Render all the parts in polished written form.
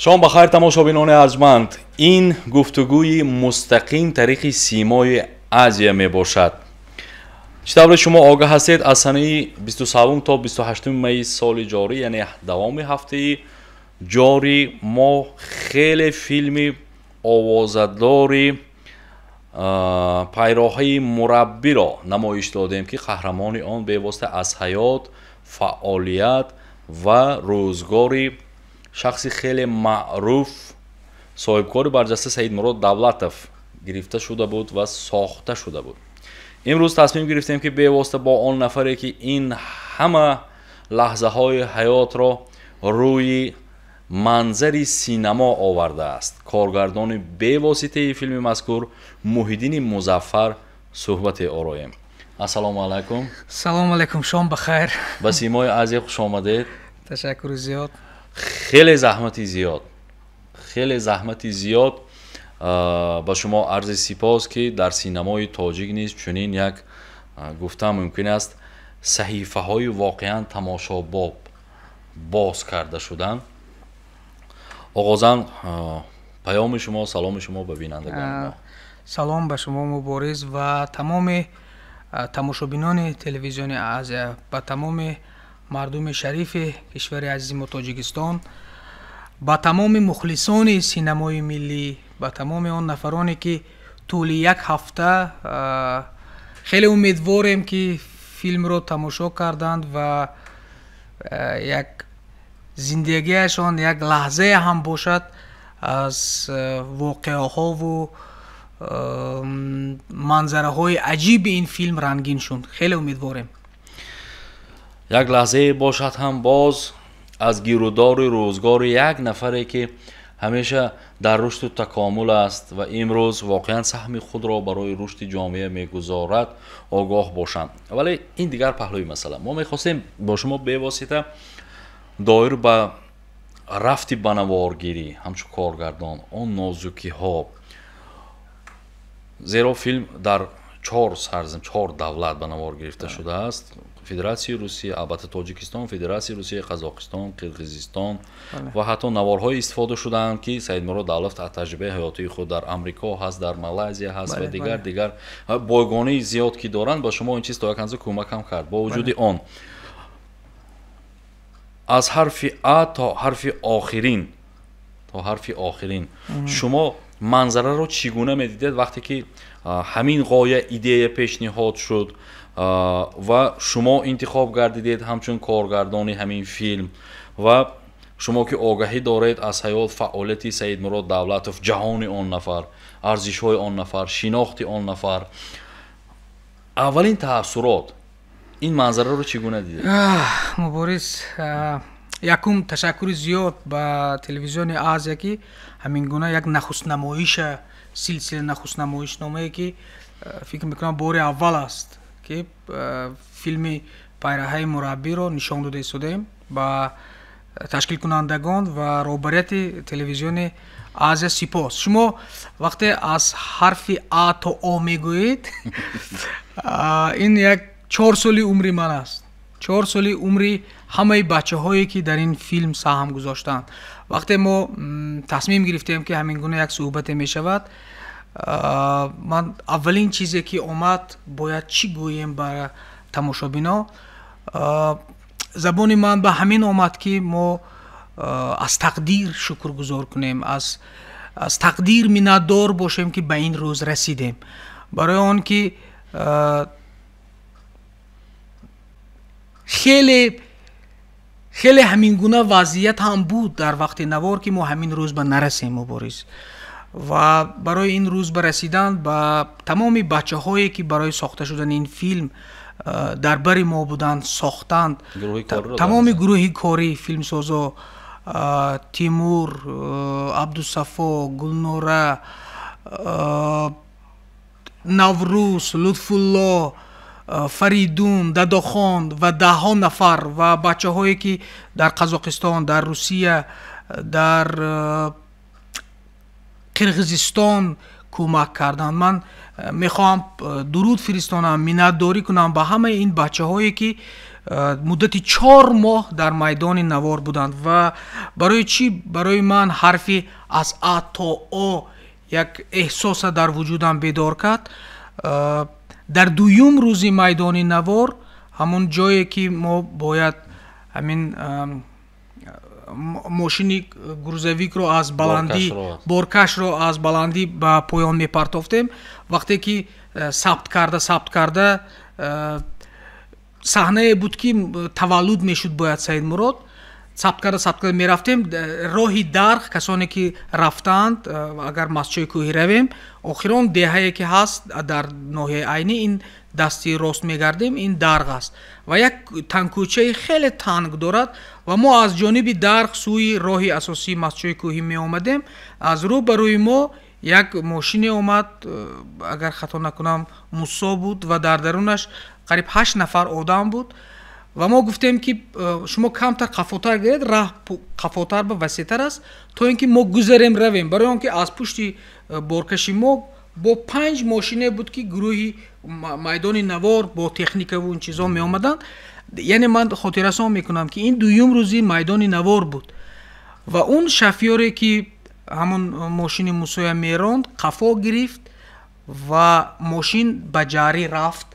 Шом ба хайр, тамошобинони арҷманд. Ин гуфтугӯи мустақим тариқи Симои Азия мебошад. Чӣ тавре шумо огаҳ ҳастед, аз санаи 27 то 28 майи соли ҷорӣ, яъне давоми ҳафтаи ҷорӣ, мо хеле филми овозадори Пайроҳаи мураббиро намоиш додем, ки қаҳрамони он бевосита аз ҳаёт, фаъолият ва рӯзгори шахси хеле маъруф, соҳибкори барҷаста Саидмурод Давлатов гирифта шуда буд ва сохта шуда буд. Имрӯз тасмим гирифтем, ки бевосита бо он нафаре, ки ин ҳама лаҳзаҳои ҳаётро рӯи манзари синамо овардааст, коргардони бевоситаи филми мазкур Муҳиддини Музаффар, суҳбате ороем. Ассалому алайкум. Салому алайкум, шом бахайр. Ба Симои Азия хуш омадед. Ташаккури зиёд. Хеле заҳмати зиёд, хеле заҳмати зиёд. Ба шумо арзи сипос, ки дар синамои тоҷик низ чунин як, гуфтан мумкин аст, саҳифаҳои воқеан тамошобоб боз карда шуданд. Оғозан паёми шумо, саломи шумо ба бинандагони мо. Салом ба шумо, Мубориз, ва тамоми тамошобинони телевизиони Азия, ба тамоми мардуми шарифи кишвари азизи мо Тоҷикистон, ба тамоми мухлисони синамои миллӣ, ба тамоми он нафароне, ки тӯли як ҳафта, хеле умедворем, ки филмро тамошо карданд ва як зиндагиашон як лаҳзае ҳам бошад, аз воқеаҳову манзараҳои аҷиби ин филм рангин шуд. Хеле умедворем. Як лаҳзае бошад ҳам боз аз гирудори рӯзгори як нафаре, ки ҳамеша дар рушду такомул аст ва имрӯз воқеан саҳми худро барои рушди ҷомеа мегузорад, огоҳ бошанд. Вале ин дигар паҳлӯи масъала. Мо мехостем бо шумо бевосита доир ба рафти банаворгирӣ ҳамчун коргардон, он нозукиҳо, зеро филм дар чор сарзам, чор давлат ба навор гирифта шудааст: Федератсияи Русия, албатта Тоҷикистон, Федератсияи Русия, Қазоқистон, Қирғизистон, ва ҳатто наворҳое истифода шудаанд, ки Саидмурод Давлатов аз таҷрибаи ҳаётии худ дар Амрико ҳаст, дар Малайзия ҳаст ва дигар бойгонии зиёд ки доранд. Ба шумо ин чиз то як андоза кӯмак ҳам кард. Бо вуҷуди он, аз ҳарфи а то ҳарфи охирин, то ҳарфи охирин, шумо манзараро чӣ гуна медидед, вақте ки ҳамин ғоя, идея пешниҳод шуд ва шумо интихоб гардидед ҳамчун коргардони ҳамин филм, ва шумо ки огаҳӣ доред аз ҳаёт, фаъолияти Саидмурод Давлатов, ҷаҳони он нафар, арзишҳои он нафар, шинохти он нафар, аввалин таассурот, ин манзараро чӣ гуна дидед? Мубориз, якум, ташаккури зиёд ба телевизиони Азия, ки ҳамин гуна як нахустнамоиша, силсила нахустнамоишномае, ки фикр мекунам, бори аввал аст, ки филми Пайраҳаи мураббиро нишон дода истодаем, ба ташкилкунандагон ва роҳбарияти телевизиони Азия сипос. Шумо вақте аз ҳарфи а то о мегӯед, ин як 4 соли умри ман аст, 4 соли умри ҳамаи бачаҳое, ки дар ин филм саҳм гузоштанд. Вақте мо тасмим гирифтем, ки ҳамин гуна як суҳбате мешавад, ман аввалин чизе, ки омад, бояд чӣ гӯем ба тамошобино, забони ман ба ҳамин омад, ки мо аз тақдир шукргузор кунем, аз тақдир миннатдор бошем, ки ба ин рӯз расидем, барои он ки хеле хеле ҳамин гуна вазъият ҳам буд дар вақти навор, ки мо ҳамин рӯз ба нарасем, Мубориз. Ва барои ин рӯз ба расидан ба тамоми бачаҳое, ки барои сохта шудани ин филм дар бари мо буданд, сохтанд, тамоми гурӯҳи корӣ, филмсозо Тимур, Абдусафо, Гулнора, Наврӯз, Лутфулло, Фаридун, Дадохон ва даҳҳо нафар ва бачаҳое, ки дар Қазоқистон, дар Русия, дар Қирғизистон кӯмак карданд. Ман мехоҳам дуруд фиристонам, миннатдорӣ кунам ба ҳамаи ин бачаҳое, ки муддати 4 моҳ дар майдони навор буданд. Ва барои чӣ барои ман ҳарфи аз А то О як эҳсоса дар вуҷудам бедор кард? Дар дуюм рӯзи майдони навор, ҳамон ҷое ки мо бояд ҳамин мошини грузовикро аз баландӣ, боркашро аз баландӣ ба поён мепартофтем, вақте ки сабт карда саҳнае буд ки таваллуд мешуд бояд Саидмурод, сабт карда мерафтем. Роҳи Дарх, касоне ки рафтаанд, агар Мастчои кӯҳӣ равем, охирон деҳае ки ҳаст дар ноҳияи Айнӣ, ин дасти рост мегардем, ин Дарғ аст ва як тангкӯчаи хеле танг дорад ва мо аз ҷониби Дарғ сӯи роҳи асосии Мастчои кӯҳӣ меомадем. Аз рӯ ба рӯи мо як мошине омад, агар хато накунам Мусо буд ва дар дарунаш қариб 8 нафар одам буд ва мо гуфтем ки шумо камтар қафотар гиред, раҳ қафотар ба васеътар аст, то ин ки мо гузарем равем. Барои он ки аз пушти боркаши мо бо 5 мошине буд ки гурӯҳи майдони навор бо техникаву ин чизо меомаданд. Яъне ман хотиррасон мекунам ки ин дуюм рӯзи майдони навор буд ва он шофёре ки ҳамон мошини Мусоя меронд, қафо гирифт ва мошин ба ҷарӣ рафт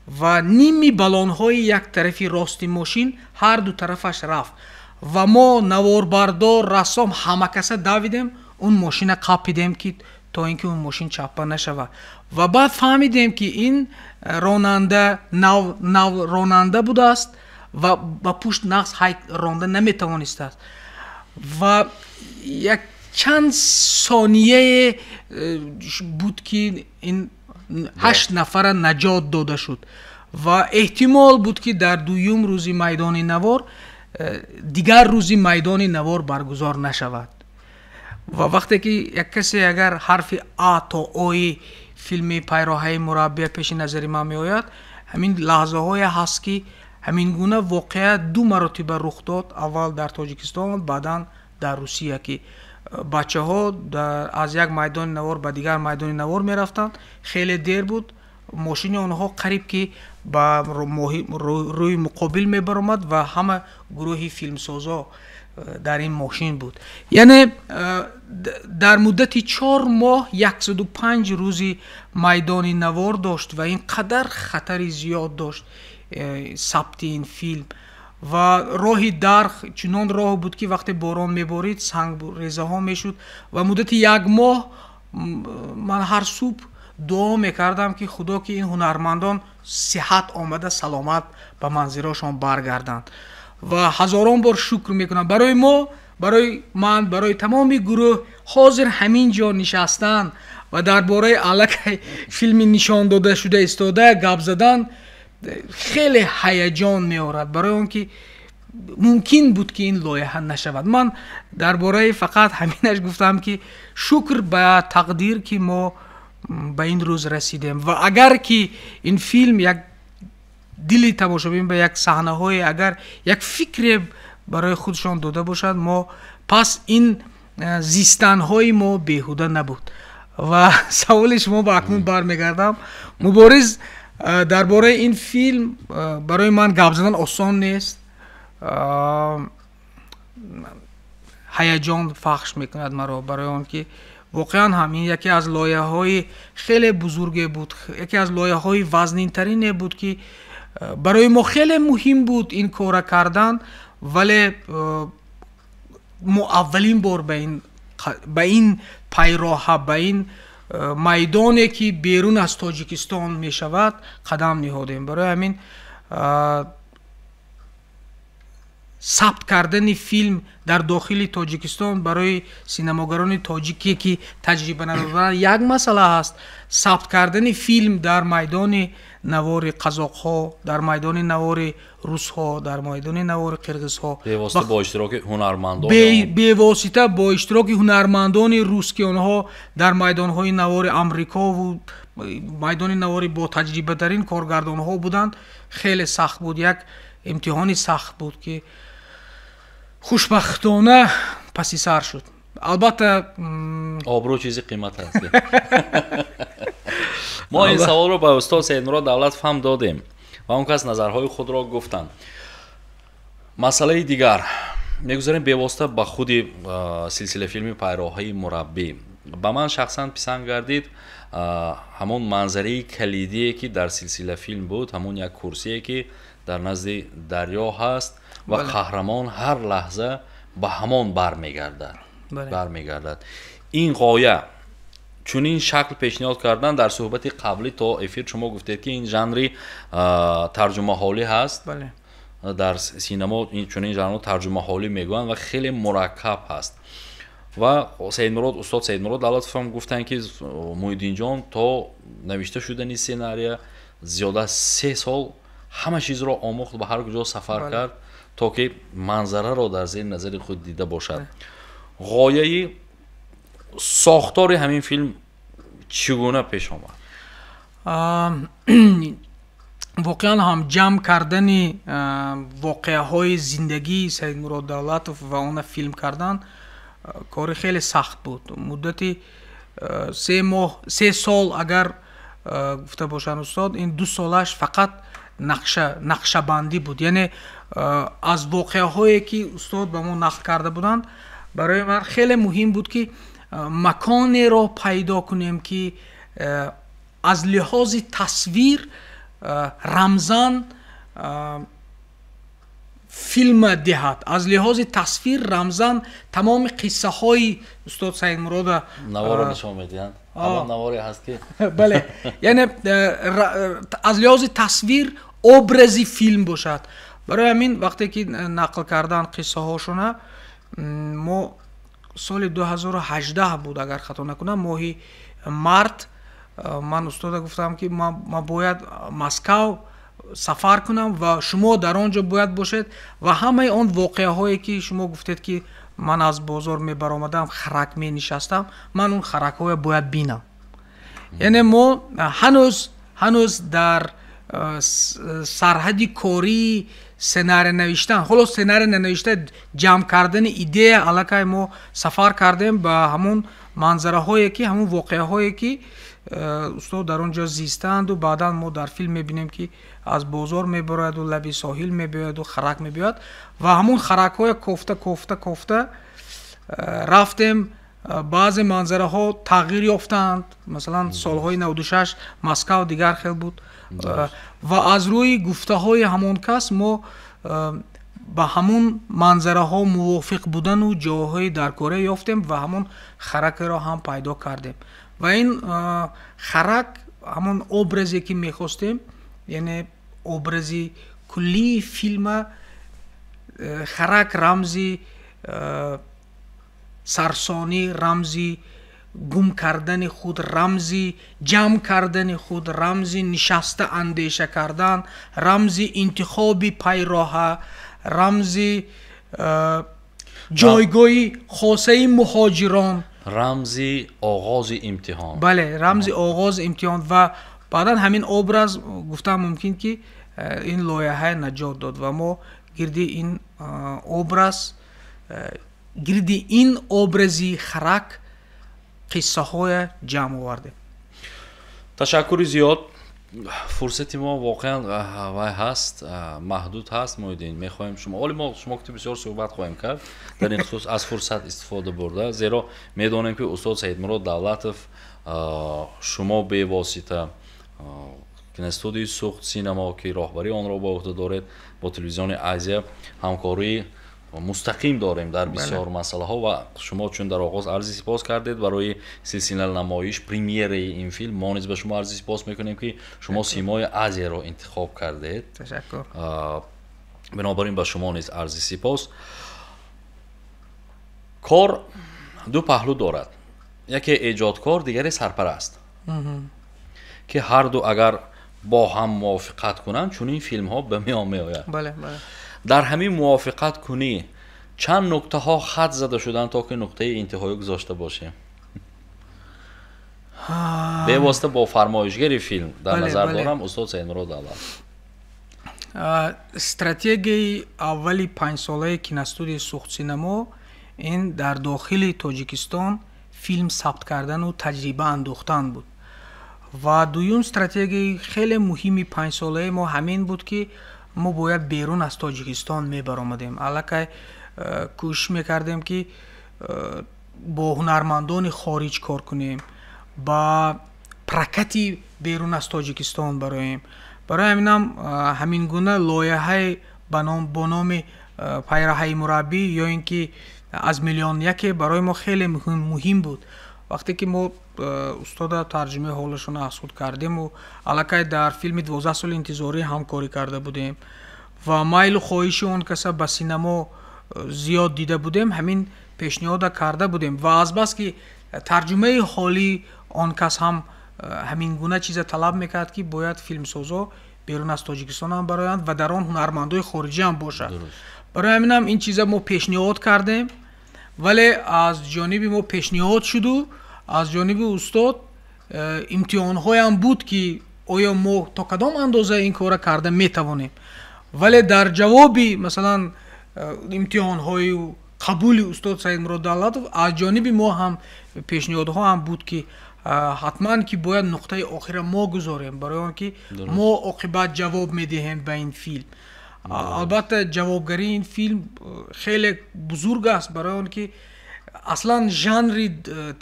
ва ними балонҳои як тарафи рости мошин ҳар ду тарафаш рафт ва мо наворбардор, рассом ҳама каса давидем, он мошина қапидем ки то ин ки он мошин чаппа нашавад. Ва баъд фаҳмидем ки ин ронанда нав ронанда будааст ва ба пушт нағз ҳай ронда наметавонистааст. Ва як чанд сонияе буд ки ин 8 нафара наҷот дода шуд ва эҳтимол буд ки дар дуюм рӯзи майдони навор дигар рӯзи майдони навор баргузор нашавад. Ва вақте ки як касе агар ҳарфи А то Ои филми Пайроҳаи мураббия пеши назари ман меояд, ҳамин лаҳзаҳое ҳаст ки ҳамин гуна воқеа 2 маротиба рух дод, аввал дар Тоҷикистон, баъдан дар Русия, ки бачаҳо аз як майдони навор ба дигар майдони навор мерафтанд. Хеле дер буд, мошини онҳо қариб ки ба рӯи муқобил мебаромад ва ҳама гурӯҳи филмсозо дар ин мошин буд. Яъне дар муддати 4 моҳ 105 рӯзи майдони навор дошт ва ин қадар хатари зиёд дошт сабти ин филм. Ва роҳи Дарх чунон роҳ буд ки вақте борон меборид сангрезаҳо мешуд ва муддати 1 моҳ ман ҳар субҳ дуо мекардам ки худо ки ин ҳунармандон сиҳат омада саломат ба манзилҳошон баргарданд. Ва ҳазорон бор шукр мекунам барои мо, барои ман, барои тамоми гурӯҳ ҳозир ҳамин ҷо нишастан ва дар бораи аллакай филми нишон дода шуда истода гап задан хеле ҳаяҷон меорад, барои он ки мумкин буд ки ин лоиҳа нашавад. Ман дар бораи фақат ҳаминаш гуфтам ки шукр ба тақдир ки мо ба ин рӯз расидем ва агар ки ин филм як дили тамошобин ба як саҳнаҳое, агар як фикре барои худшон дода бошад, мо пас ин зистанҳои мо беҳуда набуд. Ва саволи шумо ба акнун бармегардам. Мубориз, дар бораи ин филм барои ман гап задан осон нест. Ҳаяҷон фахш мекунад маро, барои он ки воқеан ҳам ин яке аз лоиҳаҳои хеле бузурге буд, яке аз лоиҳаҳои вазнинтарине буд ки барои мо хеле муҳим буд ин кора кардан, вале мо аввалин бор ба ин пайроҳа, ба ин майдоне ки берун аз Тоҷикистон мешавад қадам ниҳодем. Барои ҳамин сабт кардани филм дар дохили Тоҷикистон барои синамогарони тоҷике ки таҷриба надоранд як масъала ҳаст. Сабт кардани филм дар майдони навори қазоқҳо, дар майдони навори русҳо, дар майдони навори қирғизҳо, бевосита бо иштироки ҳунармандон, бевосита бо иштироки ҳунармандони рус ки онҳо дар майдонҳои навори Амрикову майдони навори бо таҷрибатарин коргардонҳо буданд, хеле сахт буд. Як имтиҳони сахт буд ки хушбахтона паси сар шуд. Албатта обрӯ чизи қимат аст. Мо ин саволро ба устод Саидмурод Давлатов ҳам додем. Ва он кас назарҳои худро гуфтанд. Масъалаи дигар, мегузарем бевосита ба худи силсилафилми Пайроҳаи мураббӣ. Ба ман шахсан писанд гардид ҳамон манзараи калидие, ки дар силсилафилм буд, ҳамон як курсие, ки дар назди дарё ҳаст ва қаҳрамон ҳар лаҳза ба ҳамон бармегардад. Ин ғоя чунин шакл пешниҳод кардан, дар суҳбати қаблӣ то эфир шумо гуфтед, ки ин жанри тарҷумаҳолӣ ҳаст. Дар синамо чунин жанрро тарҷумаҳолӣ мегӯянд ва хеле мураккаб ҳаст. Ва Саидмурод, устод Саидмурод Давлатов ҳам гуфтанд, ки Муҳиддинҷон то навишта шудани сценария зиёда аз 3 сол ҳама чизро омӯхт, ба ҳар куҷо сафар кард, то ки манзараро дар зери назари худ дида бошад. Ғояи сохтори ҳамин филм чӣ гуна пеш омад? Воқеан ҳам ҷамъ кардани воқеаҳои зиндагии Саидмурод Давлатов ва она филм кардан кори хеле сахт буд. Муддати 3 моҳ, 3 сол агар гуфта бошанд устод, ин 2 солаш фақат нақшабандӣ буд. Яъне аз воқеаҳое, ки устод ба мо нақл карда буданд, барои ман хеле муҳим буд, ки маконеро пайдо кунем, ки аз лиҳози тасвир рамзан филма диҳад, аз лиҳози тасвир рамзан тамоми қиссаҳои устод Саидмурода наворо нишон медиҳанд. Ҳамон наворе ҳаст, ки Бале, яъне аз лиҳози тасвир образи филм бошад. Барои ҳамин вақте ки нақл кардан қиссаҳошона, мо соли 2018 буд, агар хато накунам, моҳи март, ман устода гуфтам, ки ман бояд Москав сафар кунам ва шумо дар он ҷо бояд бошед ва ҳамаи он воқеаҳое, ки шумо гуфтед, ки ман аз бозор мебаромадам, харак менишастам, ман он харакҳоя бояд бинам. Яъне мо ҳанӯз дар сарҳади кории сценария навиштан, ҳоло сценария нанавишта, ҷамъ кардани идея, аллакай мо сафар кардем ба ҳамон манзараҳое, ки ҳамон воқеаҳое, ки устод дар он ҷо зистанду баъдан мо дар филм мебинем, ки аз бозор мебарояду лаби соҳил мебиёяду харак мебиёяд ва ҳамон харакҳоя кофта, кофта, кофта рафтем. Баъзе манзараҳо тағйир ёфтанд, масалан, солҳои 96 Москав дигар хел буд ва аз рӯи гуфтаҳои ҳамон кас мо ба ҳамон манзараҳо мувофиқ будану ҷойҳои даркорӣ ёфтем ва ҳамон харакеро ҳам пайдо кардем. Ва ин харак ҳамон образе, ки мехостем, яъне образи куллии филма, харак рамзи сарсонӣ, рамзи гум кардани худ, рамзи ҷамъ кардани худ, рамзи нишаста андеша кардан, рамзи интихоби пайроҳа, рамзи ҷойгоҳи хосаи муҳоҷирон, рамзи оғози имтиҳон. Бале, рамзи оғози имтиҳон. Ва баъдан ҳамин образ, гуфтан мумкин, ки ин лоиҳа наҷот дод ва мо гирди ин образ, гирди ин образи харак қиссаҳоя ҷамъ овардем. Ташаккури зиёд. Фурсати мо воқеан вай ҳаст, маҳдуд ҳаст. Муҳиддин, мехоҳем шумо, оли мо шумо ки бисёр суҳбат хоҳем кард дар ин хусус, аз фурсат истифода бурда, зеро медонем, ки устод Саидмурод Давлатов, шумо бевосита, киностудияи Суғд синамо, ки роҳбарии онро ба уҳда доред, бо телевизиони Азия ҳамкории мустақим дорем дар бисёр масъалаҳо. Ва шумо чун дар оғоз арзи сипос кардед барои силсила намоиш, премьераи ин филм, мо низ ба шумо арзи сипос мекунем, ки шумо Симои Азияро интихоб кардед. Ташаккур. Бинобар ин ба шумо низ арзи сипос. Кор ду паҳлӯ дорад: яке эҷодкор, дигаре сарпараст, ки ҳарду агар бо ҳам мувофиқат кунанд, чунин филмҳо ба миён меояд. Дар ҳамин мувофиқаткунӣ чанд нуктаҳо хат зада шуданд, то ки нуқтаи интиҳоӣ гузошта бошем, бевосита бо фармоишгари филм дар назар дорам устод Саидмурод Давлат. Стратегияи аввали 5-солаи киностудияи Суғдсинамо ин дар дохили Тоҷикистон филм сабт кардану таҷриба андӯхтан буд. Ва дуюм стратегияи хеле муҳими панҷсолаи мо ҳамин буд, ки мо бояд берун аз Тоҷикистон мебаромадем. Аллакай кӯшиш мекардем, ки бо ҳунармандони хориҷ кор кунем, ба прокати берун аз Тоҷикистон бароем. Барои ҳаминам ҳамин гуна лоиҳаи бо номи «Пайраҳаи мураббӣ» ё ин ки «Аз миллион яке» барои мо хеле муҳим буд. Вақте ки мо устода тарҷумаи ҳолашонро аз худ кардему аллакай дар филми «12 соли интизорӣ» ҳамкорӣ карда будем ва майлу хоҳиши он каса ба синамо зиёд дида будем, ҳамин пешниҳода карда будем. Ва азбаски тарҷумаи ҳолии он кас ҳам ҳамин гуна чиза талаб мекард, ки бояд филмсозо берун аз Тоҷикистон ҳам бароянд ва дар он ҳунармандои хориҷӣ ҳам бошад. Барои ҳаминам ин чиза мо пешниҳод кардем, вале аз ҷониби мо пешниҳод шуду аз ҷониби устод имтиҳонҳоям буд, ки оё мо то кадом андоза ин корра карда метавонем. Вале дар ҷавоби, масалан, имтиҳонҳои қабули устод Саидмурод Давлатов аз ҷониби мо ҳам пешниҳодҳо ҳам буд, ки ҳатман ки бояд нуқтаи охира мо гузорем, барои он ки мо оқибат ҷавоб медиҳем ба ин филм. Албатта, ҷавобгарии ин филм хеле бузург аст, барои он ки аслан жанри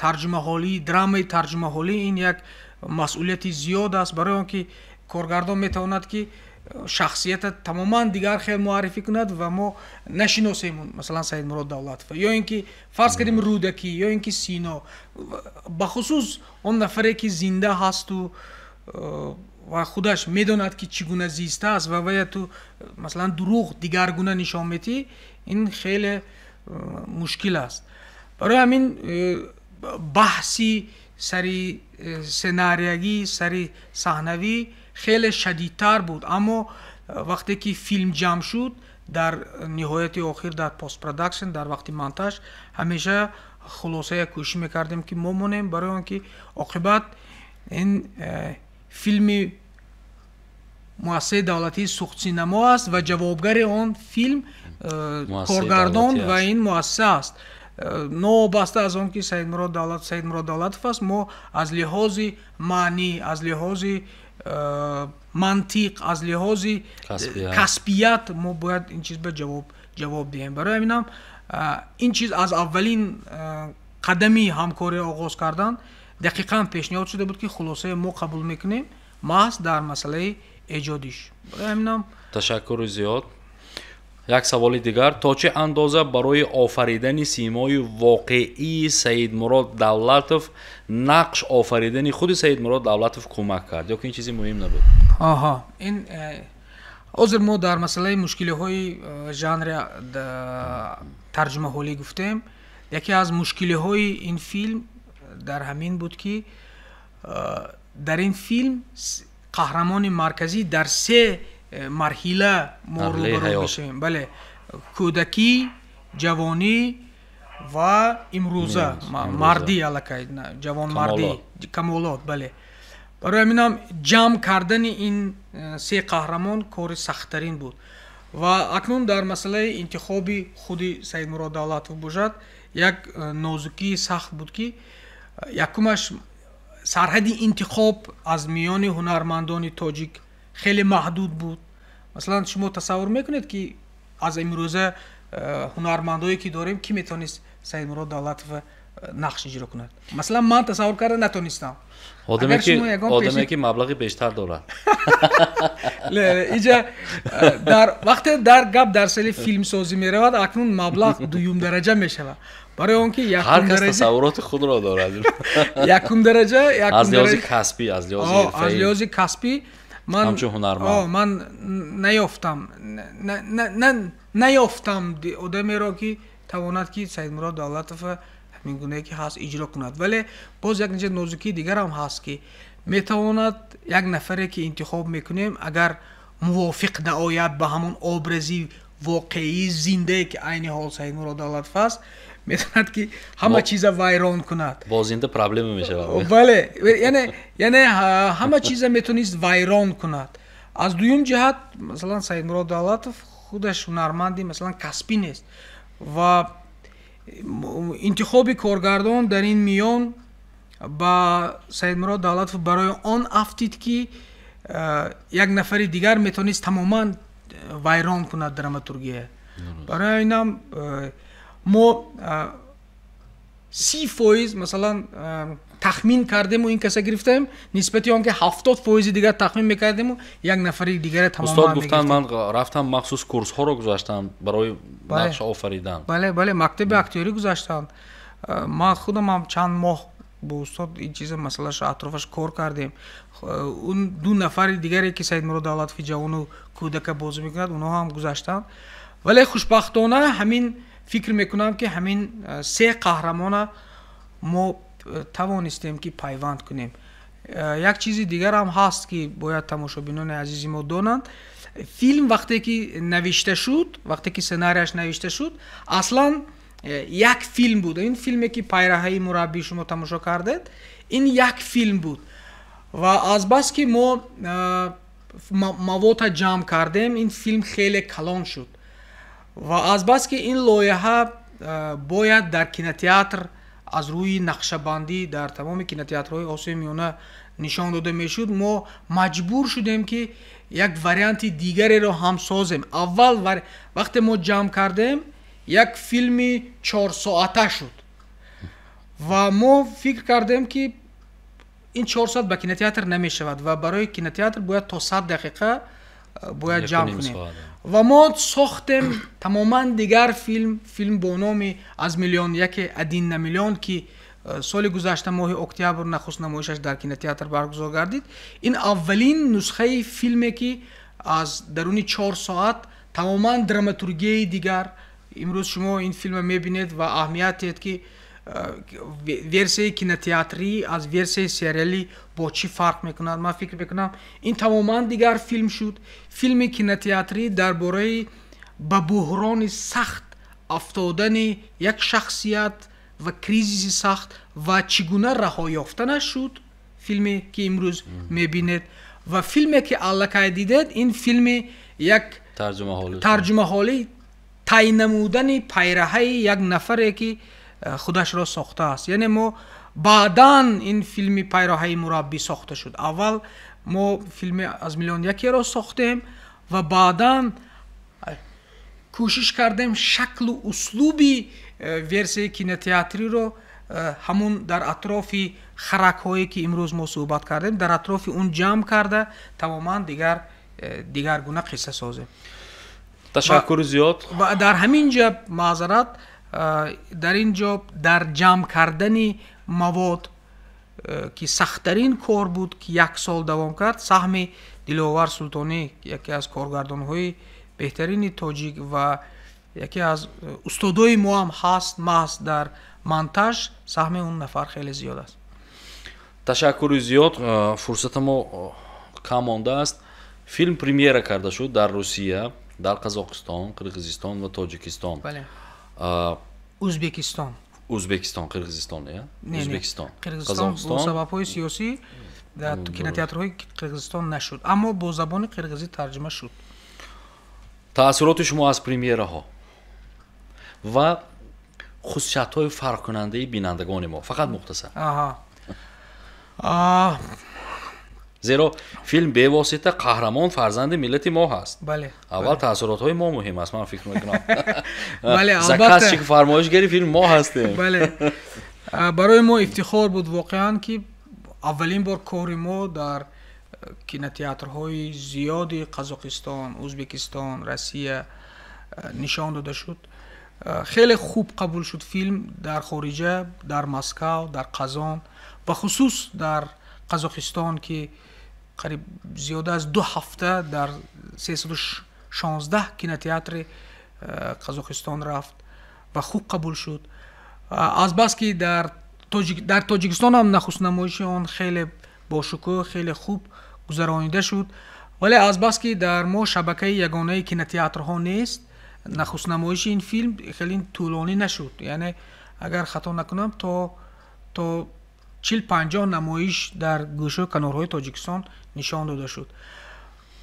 тарҷумаҳолӣ, драмаи тарҷумаҳолӣ ин як масъулияти зиёд аст, барои он ки коргардон метавонад, ки шахсията тамоман дигар хел муаррифӣ кунад ва мо нашиносем, масалан, Саидмурод Давлатов ё ин ки, фарз кардем, Рӯдакӣ ё ин ки Сино, бахусус он нафаре, ки зинда ҳасту ва худаш медонад, ки чӣ гуна зистааст, ва вая ту, масалан, дурӯғ дигаргуна нишон медиҳӣ, ин хеле мушкил аст. Барои ҳамин баҳси сари сценариягӣ, сари саҳнавӣ хеле шадидтар буд. Аммо вақте ки филм ҷамъ шуд, дар ниҳояти охир, дар постпродакшн, дар вақти монтаж ҳамеша хулосая кӯшиш мекардем, ки мо монем, барои он ки оқибат ин филми муассисаи давлатии Суғдсинамо аст ва ҷавобгари он филм коргардон ва ин муассиса аст. Новобаста аз он ки Саидмурод Давлат Саидмурод Давлатов аст, мо аз лиҳози маънӣ, аз лиҳози мантиқ, аз лиҳози касбият мо бояд ин чиз ба ҷавоб диҳем. Барои ҳаминам ин чиз аз аввалин қадами ҳамкорӣ оғоз кардан дақиқан пешниҳод шуда буд, ки хулосаи мо қабул мекунем маҳз дар масъалаи эҷодиш. Барои ҳаминам. Ташаккури зиёд. Як саволи дигар: то чӣ андоза барои офаридани симои воқеии Саидмурод Давлатов нақш офаридани худи Саидмурод Давлатов кӯмак кард ё ки ин чизи муҳим набуд? Аҳа, ин ҳозир мо дар масъалаи мушкилиҳои жанри тарҷумаҳолӣ гуфтем. Яке аз мушкилиҳои ин филм дар ҳамин буд, ки дар ин филм қаҳрамони марказӣ дар се марҳила мо рӯбарӯ мешавем. Бале, кӯдакӣ, ҷавонӣ ва имрӯза мардӣ, аллакай ҷавонмардӣ, камолот. Бале, барои ҳаминам ҷамъ кардани ин се қаҳрамон кори сахттарин буд. Ва акнун дар масъалаи интихоби худи Саидмурод Давлатов бошад, як нозукии сахт буд, ки якумаш сарҳади интихоб аз миёни ҳунармандони тоҷик хеле маҳдуд буд. Масалан, шумо тасаввур мекунед, ки аз имрӯза ҳунармандое, ки дорем, кӣ метавонист Саидмурод Давлатова нақш иҷро кунад? Масалан, ман тасаввур карда натонистам. Одаме, ки маблағи бештар дорад. Иҷа дар вақте дар гап дар сари филмсозӣ меравад, акнун маблағ дуюмдараҷа мешавад, барои он ки ҳар кас тасаввуроти худро дорад. Якум дараҷа аз лиҳози касбӣ, аз лиҳози аз лиҳози касбӣ ман ҳамчун ҳунарманд. Ман наёфтам одамеро, ки тавонад, ки Саидмурод Давлатова ҳамин гунае, ки ҳаст, иҷро кунад. Вале боз як неча нозукии дигарам ҳаст, ки метавонад як нафаре, ки интихоб мекунем, агар мувофиқ наояд ба ҳамон образи воқеии зиндае, ки айни ҳол Саидмурод Давлатов аст, метавонад, ки ҳама чиза вайрон кунад. Бо зинда проблема мешавад. Бале, яъне ҳама чиза метавонист вайрон кунад. Аз дуюм ҷиҳат, масалан, Саидмурод Давлатов худаш ҳунарманди, масалан, касбӣ нест ва интихоби коргардон дар ин миён Ба Саидмурод Давлатов барои он афтид, ки як нафари дигар метавонист тамоман вайрон кунад драматургия. Барои инам мо 30% масалан тахмин кардему, ин каса гирифтем, нисбати он ки 70% дигар тахмин мекардему, як нафари дигара тамоман. Устод гуфтанд, ман рафтам, махсус курсҳоро гузаштам барои нақш офаридан. Бале, бале, мактаби актёрӣ гузаштанд. Ман худам чанд моҳ бо устод ин чиза, масъалааш, атрофаш кор кардем. Он ду нафари дигаре, ки Саидмурод Давлатови ҷавону кӯдака бозӣ мекунад, онҳо ҳам гузаштанд. Вале хушбахтона ҳамин, фикр мекунам, ки ҳамин се қаҳрамона мо тавонистем, ки пайванд кунем. Як чизи дигарам ҳаст, ки бояд тамошобинони азизи мо донанд. Филм вақте ки навишта шуд, вақте ки сценарияш навишта шуд, аслан як филм буд. Ин филме, ки «Пайраҳаи мураббӣ» шумо тамошо кардед, ин як филм буд. Ва азбаски мо маводта ҷамъ кардем, ин филм хеле калон шуд. Ва азбаски ин лоиҳа бояд дар кинотеатр аз рӯи нақшабандӣ дар тамоми кинотеатрҳои Осиёи Миёна нишон дода мешуд, мо маҷбур шудем, ки як варианти дигареро ҳам созем. Аввал вақте мо ҷамъ кардем, як филми 4 соата шуд. Ва мо фикр кардем, ки ин 4 соат ба кинотеатр намешавад ва барои кинотеатр бояд то 100 дақиқа бояд ҷамъ кунем. Ва мо сохтем тамоман дигар филм, филм бо номи «Аз миллион яке», «Один на миллион», ки соли гузашта моҳи октябр нахуст намоишаш дар кинотеатр баргузор гардид. Ин аввалин нусхаи филме, ки аз даруни 4 соат тамоман драматургияи дигар. Имрӯз шумо ин филмро мебинед ва аҳамият диҳед, ки версияи кинотеатрӣ аз версияи сериалӣ бо чӣ фарқ мекунад. Ман фикр мекунам, ин тамоман дигар филм шуд. Филми кинотеатрӣ дар бораи ба буҳрони сахт афтодани як шахсият ва кризиси сахт ва чӣ гуна раҳо ёфтанаш шуд, филме, ки имрӯз мебинед. Ва филме, ки аллакай дидед, ин филми як тарҷумаҳолӣ, тай намудани пайраҳаи як нафаре, ки худашро сохтааст. Яъне мо баъдан ин филми «Пайраҳаи мураббӣ» сохта шуд. Аввал мо филми «Аз миллион якеро» сохтем ва баъдан кӯшиш кардем шаклу услуби версияи кинотеатриро ҳамун дар атрофи харакҳое, ки имрӯз мо суҳбат кардем, дар атрофи он ҷамъ карда, тамоман дигар дигаргуна қисса созем. Ташаккури зиёд. Ва дар ҳамин ҷа, маъзарат, дар ин ҷо дар ҷамъ кардани мавод, ки сахттарин кор буд, ки як сол давом кард, саҳми Диловар Султонӣ, яке аз коргардонҳои беҳтарини тоҷик ва яке аз устодои мо ҳам ҳаст, маҳз дар монтаж саҳми он нафар хеле зиёд аст. Ташаккури зиёд. Фурсата мо кам мондааст. Филм премьера карда шуд дар Русия, дар Қазоқистон, Қирғизистон ва Тоҷикистон. Ӯзбекистон. Ӯзбекистон, Қирғизистон, Ӯзбекистон. Қирғизистон бо сабабҳои сиёсӣ дар кинотеатрҳои Қирғизистон нашуд, аммо бо забони қирғизӣ тарҷума шуд. Таассуроти шумо аз премьераҳо ва хусусиятҳои фарқкунандаи бинандагони мо, фақат мухтасар, зеро филм бевосита қаҳрамон фарзанди миллати мо ҳаст. Аввал таассуротҳои мо муҳим аст, ман фикр мекунам. Заказчик, фармоишгари филм мо ҳастем. Бале, барои мо ифтихор буд воқеан, ки аввалин бор кори мо дар кинотеатрҳои зиёди Қазоқистон, Ӯзбекистон, Россия нишон дода шуд. Хеле хуб қабул шуд филм дар хориҷа, дар Москав, дар Қазон, бахусус дар Қазоқистон, ки қариб зиёда аз 2 ҳафта дар 316 кинотеатри Қазоқистон рафт ва хуб қабул шуд. Азбаски дар Тоҷикистон ҳам нахустнамоиши он хеле бошукӯҳ, хеле хуб гузаронида шуд, вале азбаски дар мо шабакаи ягонаи кинотеатрҳо нест, нахустнамоиши ин филм хеле тӯлонӣ нашуд. Яъне агар хато накунам, то 40-50 намоиш дар гӯшаю канорҳои Тоҷикистон нишон дода шуд.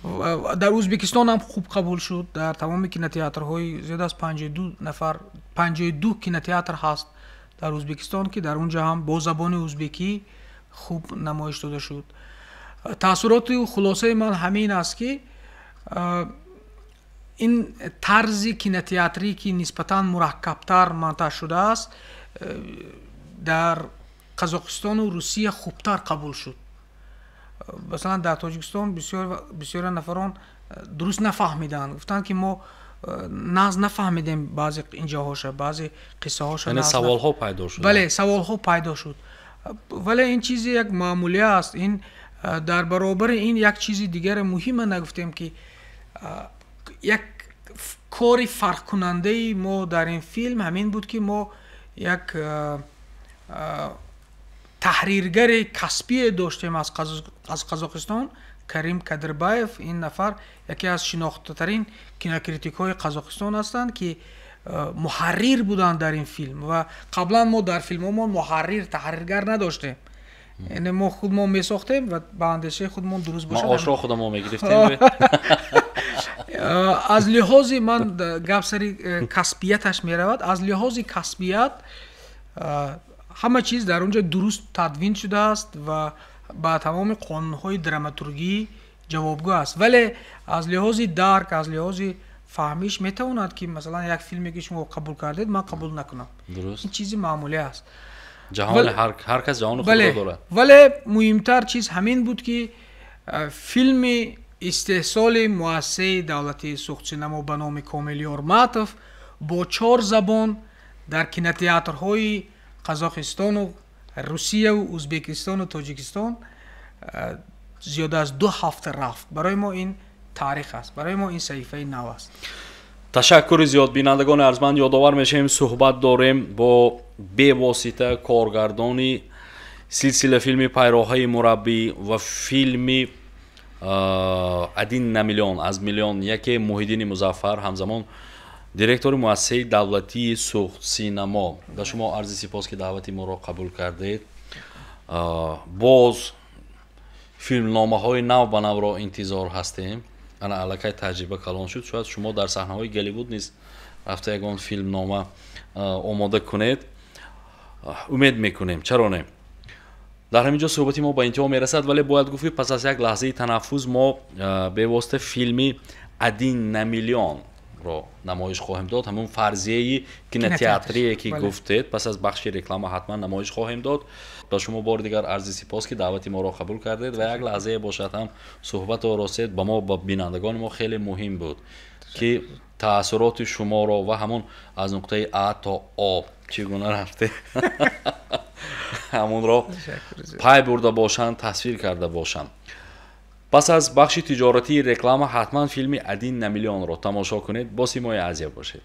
Дар Ӯзбекистон ҳам хуб қабул шуд, дар тамоми кинотеатрҳои зиёд аз 52 нафар, 52 кинотеатр ҳаст. дар Ӯзбекистон, ки дар он ҷо ҳам бо забони ӯзбекӣ хуб намоиш дода шуд. Таассуроту хулосаи ман ҳамин аст, ки ин тарзи кинотеатрӣ, ки нисбатан мураккабтар монтаж шудааст, дар Қазоқистону Русия хубтар қабул шуд. Масалан, дар Тоҷикистон бисёре нафарон дуруст нафаҳмиданд, гуфтанд, ки мо нағз нафаҳмидем баъзе инҷоҳоша, баъзе қиссаҳоша. Яъне саволҳо пайдо шуд. Бале, саволҳо пайдо шуд, вале ин чизе як маъмулӣ аст. Ин дар баробари ин як чизи дигаре муҳима нагуфтем, ки як кори фарқкунандаи мо дар ин филм ҳамин буд, ки мо як таҳриргари касбие доштем аз Қазоқистон, Карим Кадирбаев. Ин нафар яке аз шинохтатарин кинокритикҳои Қазоқистон ҳастанд, ки муҳаррир буданд дар ин филм. Ва қаблан мо дар филмҳомон муҳаррир, таҳриргар надоштем, яъне мо худмон месохтем ва ба андешаи худмон дуруст бошад. Маошро худамон мегирифтем. Аз лиҳози ман гап сари касбияташ меравад. Аз лиҳози касбият ҳама чиз дар он ҷо дуруст тадвин шудааст ва ба тамоми қонунҳои драматургӣ ҷавобгӯ аст, вале аз лиҳози дарк, аз лиҳози фаҳмиш метавонад, ки масалан як филме, ки шумо қабул кардед, ман қабул накунам. Ин чизи маъмулӣ аст. Ҷаҳони ҳар кас ҷаҳони худро дорад. Вале муҳимтар чиз ҳамин буд, ки филми истеҳсоли муассисаи давлатии Суғдсинамо ба номи Комил Ёрматов бо чор забон дар кинотеатрҳои Қазоқистону Русияву Ӯзбекистону Тоҷикистон зиёда аз 2 ҳафта рафт. Барои мо ин таърих аст, барои мо ин саҳифаи нав аст. Ташаккури зиёд. Бинандагони арзманд, ёдовар мешавем, суҳбат дорем бо бевосита коргардони силсила филми «Пайроҳаи мураббӣ» ва филми «Один на миллион», аз миллион яке, Муҳиддини Музаффар, ҳамзамон директори муассисаи давлатии Суғдсинамо. Ба шумо арзи сипос, ки даъвати моро қабул кардед. Боз филмномаҳои нав ба навро интизор ҳастем. Ана аллакай таҷриба калон шуд, шояд шумо дар саҳнаҳои Голливуд низ рафта ягон филмнома омода кунед. Умед мекунем, чаро не. Дар ҳамин ҷо суҳбати мо ба интиҳо мерасад, вале бояд гуфт, ки пас аз як лаҳзаи танаффуз мо бевосита филми «Один на миллион» ро намоиш хоҳем дод. Ҳамон фарзияи кинотеатрие, ки гуфтед, пас аз бахши реклама ҳатман намоиш хоҳем дод. Ба шумо бори дигар арзи сипос, ки даъвати моро қабул кардед ва як лаҳзае бошад ҳам суҳбат оростед. Ба мо, ба бинандагони мо хеле муҳим буд, ки таассуроти шуморо ва ҳамон аз нуқтаи А то О чӣ гуна рафте, ҳамонро пай бурда бошанд, тасвир карда бошанд. Пас аз бахши тиҷоратии реклама ҳатман филми «Один на миллион» ро тамошо кунед. Бо Симои Азия бошед.